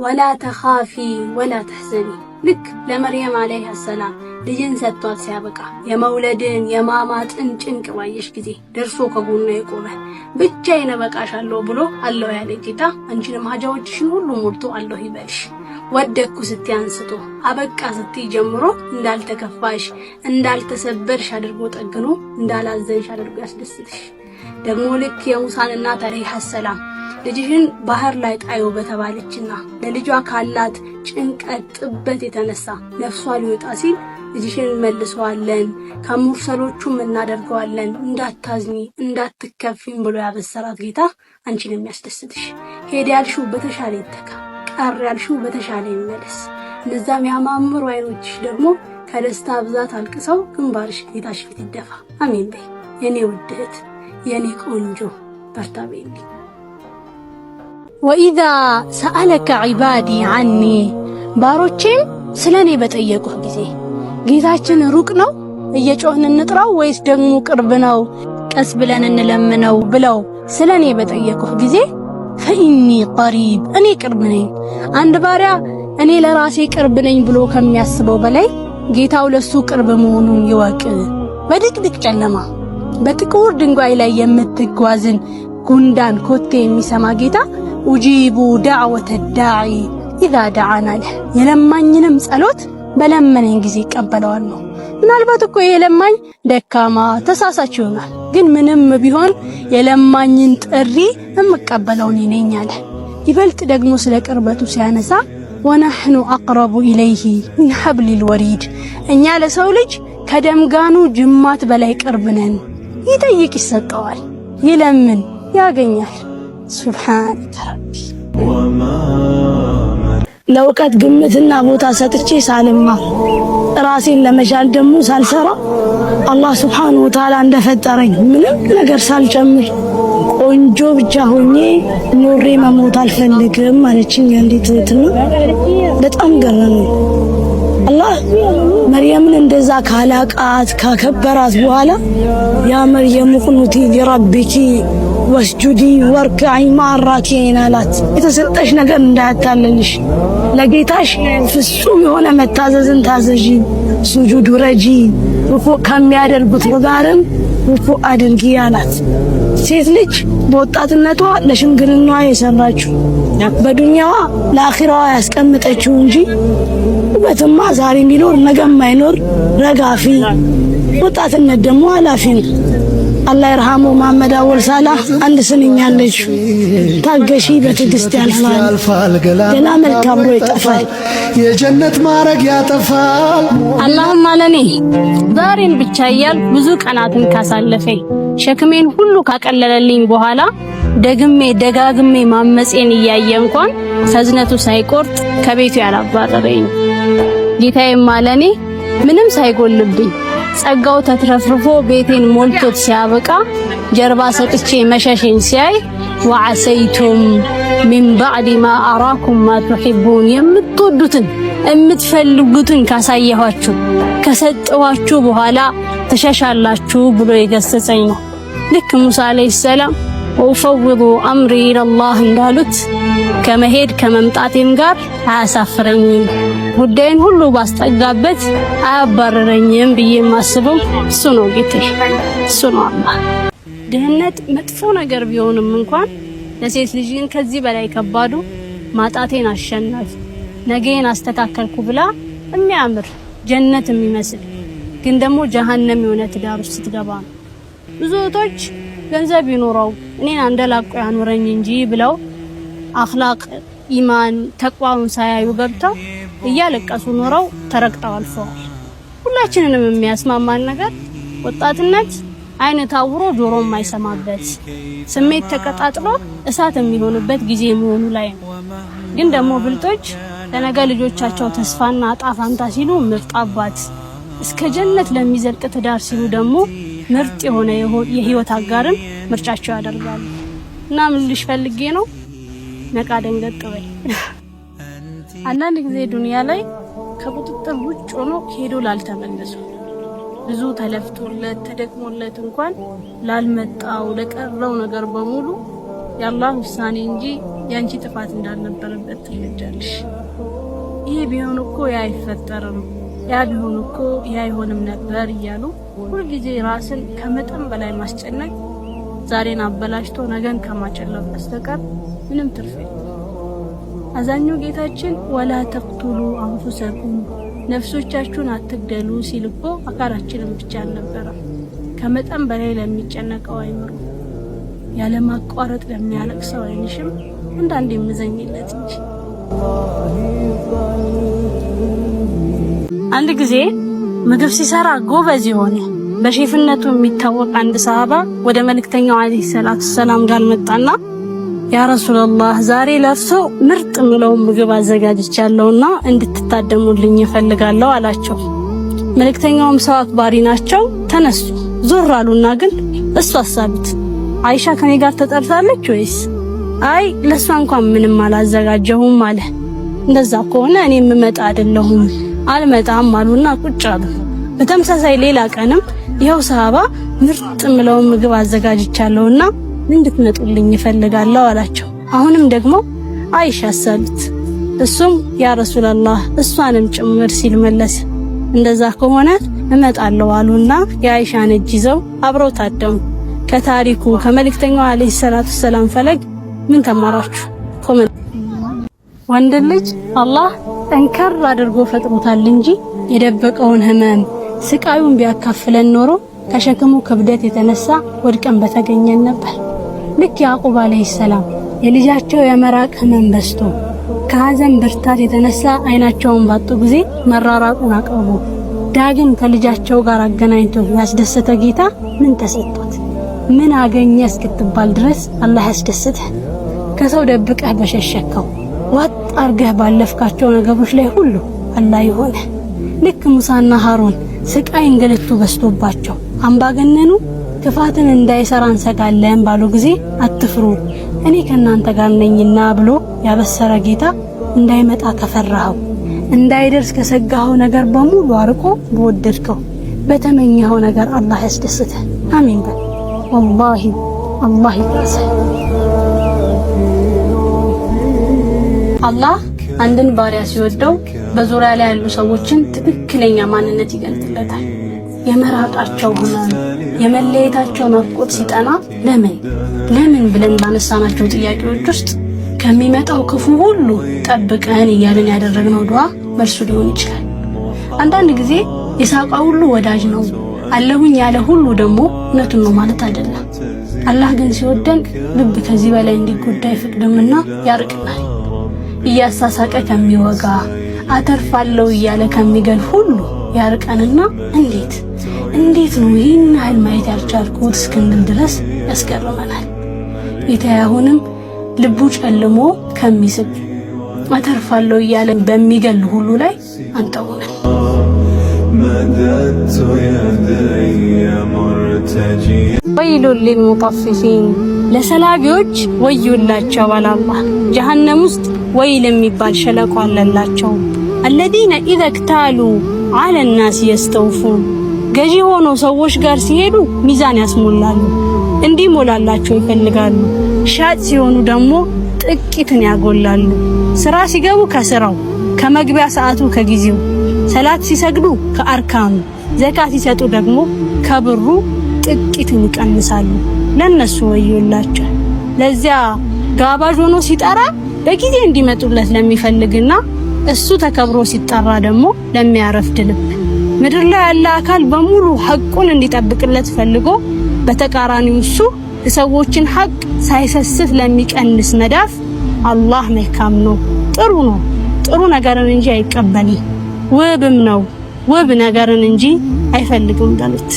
ولا تخافي ولا تحزني። ልክ ለመርየም عليها السلام ልጅን ሰጥቷት ሲያበቃ የመውለድን የማማጥን ጭንቅ ባየሽ ጊዜ ደርሶ ከጎኗ የቆመ፣ ብቻዬን እበቃሻለሁ ብሎ አለሁ ያለ ጌታ አንቺንም ሀጃዎችሽን ሁሉ ሞልቶ አለሁ ይበልሽ። ወደኩ ስትይ አንስቶ፣ አበቃ ስትይ ጀምሮ፣ እንዳልተከፋሽ እንዳልተሰበርሽ አድርጎ ጠግኖ፣ እንዳላዘንሽ አድርጎ ያስደስትሽ። ደግሞ ልክ የሙሳን እናት عليها السلام ልጅሽን ባህር ላይ ጣዪው በተባለችና ለልጇ ካላት ጭንቀት ጥበት የተነሳ ነፍሷ ሊወጣ ሲል፣ ልጅሽን እንመልሰዋለን፣ ከሙርሰሎቹም እናደርገዋለን፣ እንዳታዝኒ እንዳትከፊም ብሎ ያበሰራት ጌታ አንቺን የሚያስደስትሽ። ሄድ ያልሽው በተሻለ ይተካ፣ ቀር ያልሽው በተሻለ ይመለስ። እነዛም ያማምሩ አይኖችሽ ደግሞ ከደስታ ብዛት አልቅሰው ግንባርሽ ጌታሽ ፊት ይደፋ። አሜን በይ የኔ ውድ እህት፣ የኔ ቆንጆ፣ በርታ በይልኝ። وإذا سألك عبادي عني፣ ባሮቼም ስለ እኔ በጠየቁህ ጊዜ። ጌታችን ሩቅ ነው እየጮህን እንጥራው ወይስ ደግሞ ቅርብ ነው ቀስ ብለን እንለምነው ብለው ስለ እኔ በጠየቁህ ጊዜ፣ فإني قريب፣ እኔ ቅርብ ነኝ። አንድ ባሪያ እኔ ለራሴ ቅርብ ነኝ ብሎ ከሚያስበው በላይ ጌታው ለሱ ቅርብ መሆኑን ይወቅ። በድቅድቅ ጨለማ በጥቁር ድንጋይ ላይ የምትጓዝን ጉንዳን ኮቴ የሚሰማ ጌታ أجيب دعوة الداع إذا دعان አለ። የለማኝንም ጸሎት በለመነኝ ጊዜ ይቀበለዋል ነው። ምናልባት እኮ ይሄ ለማኝ ደካማ ተሳሳች ይሆናል፣ ግን ምንም ቢሆን የለማኝን ጥሪ የምቀበለው እኔ ነኝ አለ። ይበልጥ ደግሞ ስለ ቅርበቱ ሲያነሳ ونحن أقرب إليه من حبل الوريد፣ እኛ ለሰው ልጅ ከደምጋኑ ጅማት በላይ ቅርብ ነን። ይጠይቅ ይሰጠዋል፣ ይለምን ያገኛል። سبحانك ربي። ለእውቀት ግምትና ቦታ ሰጥቼ ሳልማር፣ ራሴን ለመቻል ደግሞ ሳልሰራ፣ አላህ سبحانه وتعالى እንደፈጠረኝ ምንም ነገር ሳልጨምር ቆንጆ ብቻ ሆኜ ኖሬ መሞት አልፈልግም አለችኝ አንዲት እህትና በጣም ገረመኝ። አላህ መርየምን እንደዛ ካላቃት ካከበራት በኋላ يا مريم اقنتي لربك واسجدي واركعي مع الراكعين አላት። የተሰጠሽ ነገር እንዳያታልልሽ፣ ለጌታሽ ፍጹም የሆነ መታዘዝን ታዘዢ፣ ሱጁድ ውረጂ፣ ሩኩዕ ከሚያደርጉት ጋርም ሩኩዕ አድርጊ አላት። ሴት ልጅ በወጣትነቷ ለሽምግልናዋ የሰራችው በዱንያዋ ለአኺራዋ ያስቀምጠችው እንጂ ውበትማ ዛሬ የሚኖር ነገ የማይኖር ረጋፊ፣ ወጣትነት ደግሞ ኃላፊ ነው። الله يرحمه መሐመድ አወል ሳላህ አንድ ስንኝ አለች። ታገሺ፣ በትዕግስት ያልፋል፣ ገና መልክ አብሮ ይጠፋል። የጀነት ማረግ ያጠፋል። አላህም ለኔ ዛሬን ብቻ እያልኩ ብዙ ቀናትን ካሳለፈኝ፣ ሸክሜን ሁሉ ካቀለለልኝ በኋላ ደግሜ ደጋግሜ ማመጼን እያየ እንኳን ከእዝነቱ ሳይቆርጥ ከቤቱ ያላባረረኝ ጌታዬም ለኔ ምንም ሳይጎልብኝ ጸጋው ተትረፍርፎ ቤቴን ሞልቶት ሲያበቃ ጀርባ ሰጥቼ መሸሼን ሲያይ وعصيتم من بعد ما أراكم ما تحبون፣ የምትወዱትን የምትፈልጉትን ካሳየኋችሁ ከሰጠኋችሁ በኋላ ትሸሻላችሁ ብሎ የገሰጸኝ ነው። ልክ ሙሳ عليه السلام وأفوض أمري إلى الله እንዳሉት ከመሄድ ከመምጣቴም ጋር አያሳፍረኝም፣ ጉዳይን ሁሉ ባስጠጋበት አያባረረኝም ብዬ የማስበው እሱ ነው ጌቴ፣ እሱ ነው አላህ። ድህነት መጥፎ ነገር ቢሆንም እንኳን ለሴት ልጅ ግን ከዚህ በላይ ከባዱ ማጣቴን አሸነፍ ነገዬን አስተካከልኩ ብላ የሚያምር ጀነት የሚመስል ግን ደግሞ ጀሀነም የሆነ ትዳር ውስጥ ስትገባ ነው። ብዙ እህቶች ገንዘብ ይኖረው እኔን አንደላቆ ያኑረኝ እንጂ ብለው አኽላቅ፣ ኢማን፣ ተቅዋውን ሳያዩ ገብተው እያለቀሱ ኖረው ተረግጠው አልፈዋል። ሁላችንንም የሚያስማማን ነገር ወጣትነት አይን ታውሮ ጆሮ የማይሰማበት፣ ስሜት ተቀጣጥሎ እሳት የሚሆንበት ጊዜ መሆኑ ላይ ነው። ግን ደግሞ ብልጦች ለነገ ልጆቻቸው ተስፋና እጣ ፋንታ ሲሉ ምርጥ አባት፣ እስከ ጀነት ለሚዘልቅ ትዳር ሲሉ ደግሞ ምርጥ የሆነ የህይወት አጋርን ምርጫቸው ያደርጋሉ። እና ምን ልሽ ፈልጌ ነው፣ ነቃ ደንገጥ በይ። አንዳንድ ጊዜ ዱንያ ላይ ከቁጥጥር ውጭ ሆኖ ሄዶ ላልተመለሱ፣ ብዙ ተለፍቶለት ተደክሞለት እንኳን ላልመጣው ለቀረው ነገር በሙሉ የአላህ ውሳኔ እንጂ ያንቺ ጥፋት እንዳልነበረበት ትረጃለሽ። ይሄ ቢሆን እኮ ያ አይፈጠርም፣ ያ ቢሆን እኮ ያ አይሆንም ነበር እያሉ ሁልጊዜ ራስን ከመጠን በላይ ማስጨነቅ ዛሬን አበላሽቶ ነገን ከማጨለም በስተቀር ምንም ትርፍ የለም። አዛኙ ጌታችን ወላ ተቅቱሉ አንፉሰኩም ነፍሶቻችሁን አትግደሉ ሲል እኮ አካላችንን ብቻ አልነበረም። ከመጠን በላይ ለሚጨነቀው አይምሮ፣ ያለማቋረጥ ለሚያለቅሰው አይንሽም አንዳንዴ የምዘኝለት እንጂ። አንድ ጊዜ ምግብ ሲሰራ ጎበዝ የሆነ በሼፍነቱ የሚታወቅ አንድ ሰሃባ ወደ መልእክተኛው አለይሂ ሰላቱ ሰላም ጋር መጣና ያ ረሱላላህ ዛሬ ለእርሶ ምርጥ ምለውን ምግብ አዘጋጅቻለሁና እንድትታደሙልኝ እፈልጋለሁ አላቸው። መልእክተኛውም ሰው አክባሪ ናቸው። ተነሱ፣ ዞር አሉና ግን እሱ አሳቢት አይሻ ከኔ ጋር ተጠርታለች ወይስ? አይ ለሷ እንኳን ምንም አላዘጋጀሁም አለ። እንደዛ ከሆነ እኔ የምመጣ አይደለሁም አልመጣም አሉና ቁጭ አሉ። በተመሳሳይ ሌላ ቀንም ይኸው ሰሃባ ምርጥ ምለውን ምግብ አዘጋጅቻለሁና እንድትመጡልኝ እፈልጋለሁ አላቸው። አሁንም ደግሞ አይሻ አሳሉት። እሱም ያ ረሱላላህ እሷንም ጭምር ሲል መለሰ። እንደዛ ከሆነ እመጣለሁ አሉና የአይሻን እጅ ይዘው አብረው ታደሙ። ከታሪኩ ከመልእክተኛው አለይሂ ሰላቱ ሰላም ፈለግ ምን ተማራችሁ? Comment። ወንድ ልጅ አላህ ጠንከር አድርጎ ፈጥሮታል እንጂ የደበቀውን ህመም ስቃዩን ቢያካፍለን ኖሮ ከሸክሙ ክብደት የተነሳ ወድቀን በተገኘን ነበር። ልክ ያዕቁብ አለይሂ ሰላም የልጃቸው የመራቅ ህመም በዝቶ ከሀዘን ብርታት የተነሳ አይናቸውን ባጡ ጊዜ መራራቁን አቅርቦ ዳግም ከልጃቸው ጋር አገናኝቶ ያስደሰተ ጌታ ምን ተሰጥቶት ምን አገኘ እስክትባል ድረስ አላህ ያስደስተህ። ከሰው ደብቀህ በሸሸከው ዋጥ አርገህ ባለፍካቸው ነገሮች ላይ ሁሉ አላህ ይሆነ። ልክ ሙሳና ሃሩን ስቃይ እንግልቱ በዝቶባቸው አምባገነኑ ክፋትን እንዳይሰራ እንሰጋለን ባሉ ጊዜ አትፍሩ እኔ ከእናንተ ጋር ነኝና ብሎ ያበሰረ ጌታ እንዳይመጣ ከፈራኸው እንዳይደርስ ከሰጋኸው ነገር በሙሉ አርቆ በወደድከው በተመኘኸው ነገር አላህ ያስደስትህ። አሚን በል። ወላሂ አላህ ይድረስህ። አላህ አንድን ባሪያ ሲወደው በዙሪያ ላይ ያሉ ሰዎችን ትክክለኛ ማንነት ይገልጥለታል። የመራቃቸው ህመም፣ የመለየታቸው ናፍቆት ሲጠና ለምን ለምን ብለን ባነሳናቸው ጥያቄዎች ውስጥ ከሚመጣው ክፉ ሁሉ ጠብቀን እያልን ያደረግነው ዱዓ መልሱ ሊሆን ይችላል። አንዳንድ ጊዜ የሳቀ ሁሉ ወዳጅ ነው አለሁኝ ያለ ሁሉ ደግሞ እውነቱን ነው ማለት አይደለም። አላህ ግን ሲወደን ልብ ከዚህ በላይ እንዲጎዳ አይፈቅድምና ያርቅናል። እያሳሳቀ ከሚወጋ አተርፋለሁ እያለ ከሚገል ሁሉ ያርቀንና እንዴት እንዴት ነው ይህን ያህል ማየት ያልቻልኩት እስክንል ድረስ ያስገርመናል። ጌታዬ አሁንም ልቡ ጨልሞ ከሚስብ አተርፋለሁ እያለ በሚገል ሁሉ ላይ አንተውነን። مددت يدي مرتجيا ወይሉን ሊልሙጠፊፊን ለሰላቢዎች ወዮላቸው አለ አላህ። ጀሀነም ውስጥ ወይል የሚባል ሸለቆ አለላቸው። አለዚነ ኢዘ እክታሉ ዐለ ናስ የስተውፉን ገዢ ሆኖ ሰዎች ጋር ሲሄዱ ሚዛን ያስሞላሉ፣ እንዲሞላላቸው ይፈልጋሉ። ሻጭ ሲሆኑ ደግሞ ጥቂትን ያጎላሉ። ስራ ሲገቡ ከስራው ከመግቢያ ሰዓቱ ከጊዜው፣ ሰላት ሲሰግዱ ከአርካኑ፣ ዘካ ሲሰጡ ደግሞ ከብሩ ጥቂትን ይቀንሳሉ። ለነሱ ወዮላቸው። ለዚያ ጋባዥ ሆኖ ሲጠራ በጊዜ እንዲመጡለት ለሚፈልግና እሱ ተከብሮ ሲጠራ ደግሞ ለሚያረፍድ ልብ ምድር ላይ ያለ አካል በሙሉ ሐቁን እንዲጠብቅለት ፈልጎ በተቃራኒው እሱ የሰዎችን ሐቅ ሳይሰስት ለሚቀንስ መዳፍ አላህ መልካም ነው፣ ጥሩ ነው፣ ጥሩ ነገርን እንጂ አይቀበልም፣ ውብም ነው፣ ውብ ነገርን እንጂ አይፈልግም በሉት።